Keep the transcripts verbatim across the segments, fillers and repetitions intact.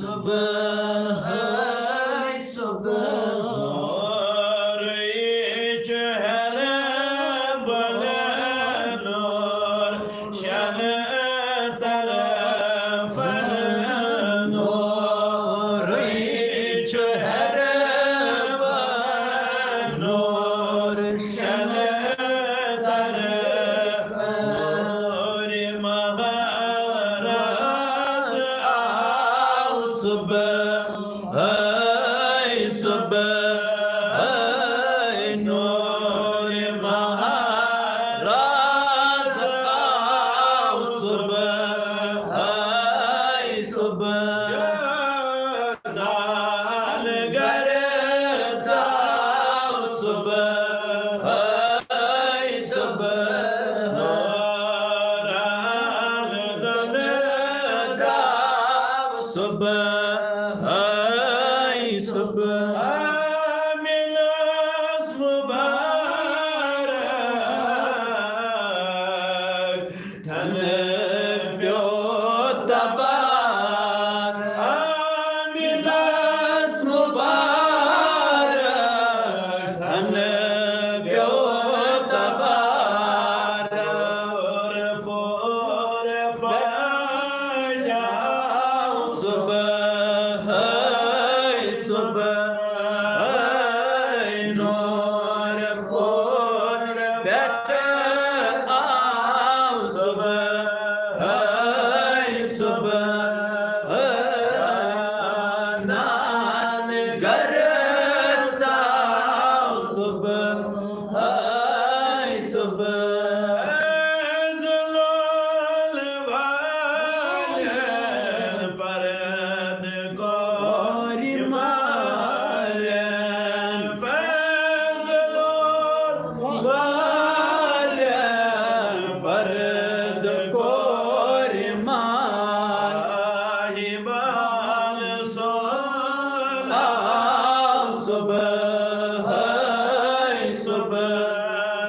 صبح، ہاے صبح۔ نورٕے چھُ ہیرٕ بۄنہٕ نور، شٮ۪ن طرفن نورٕے چھُ ہیرٕ بۄنہٕ نور، شٮ۪ن طرفن نور۔ مہراز آو صبح، ہاے صبح، ہاے نور۔ مہراز آو صبح، ہاے صبح۔ جانان گرٕ ژاو صبح، ہاے صبح۔ نوران دۄنہٕ درٛاو صبح، ہاے صبح۔ آمنس مبارک تھن پیو تبار، آمنس مبارک تھن پیو تبار۔ پور پور پاجاو صبح، ہاے صبح، ہاے نور پور پٮ۪ٹھ آو صبح، ہاے صبح، ہاے نان گرٕ ژاو صبح، ہاے صبح۔ فیض لول والٮ۪ن پردٕ کورِ مالٮ۪ن، فیض لول والٮ۪ن پردٕ کورِ مالٮ۪ن۔ صاحبان سول آو صبح، ہاے صبح،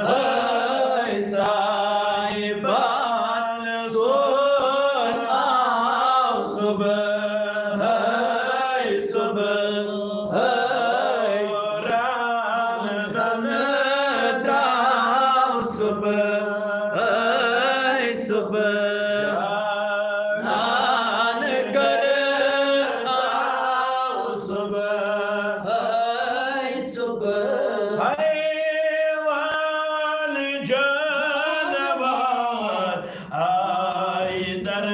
ہاے صاحبان سول آو صبح، ہاے صبح، ہاے ران دن درٛاو صبح، ہاے صبح۔ نان گرٕ آو صبح، ہاے صبح۔ حیوان جانوار آے در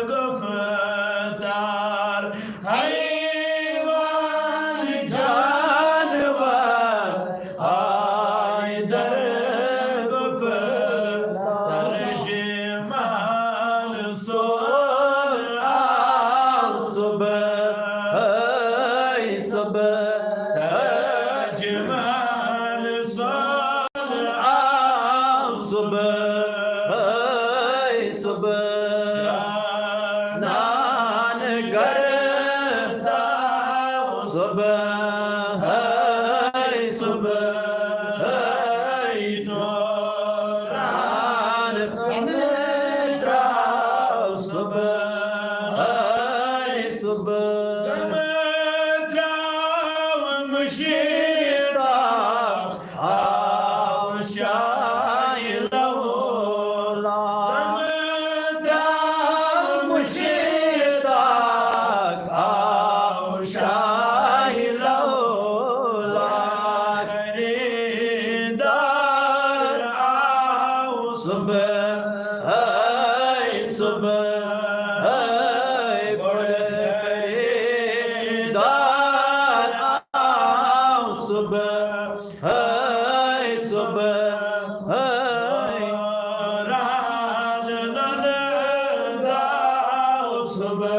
گفتار، حیوان جانوار آے در گفتار۔ ترجمان سول آو صبح، ہاے صبح۔ ترجمان سول آو صبح، ہاے صبح۔ نان گرٕ ژاو صبح، ہاے صبح، ہاے نوران درٛاو صبح، ہاے صبح۔ غمہٕ درٛاو مُشتاق، آو شاہِ لولا۔ غمہٕ درٛاو مُشتاق، آو شاہِ لولا۔ خریدار آو صبح، ہاے صبح، ہاے بوٚڑ خریدار آو صبح، ہاے صبح، ہاے۔ ران لل داو صبح،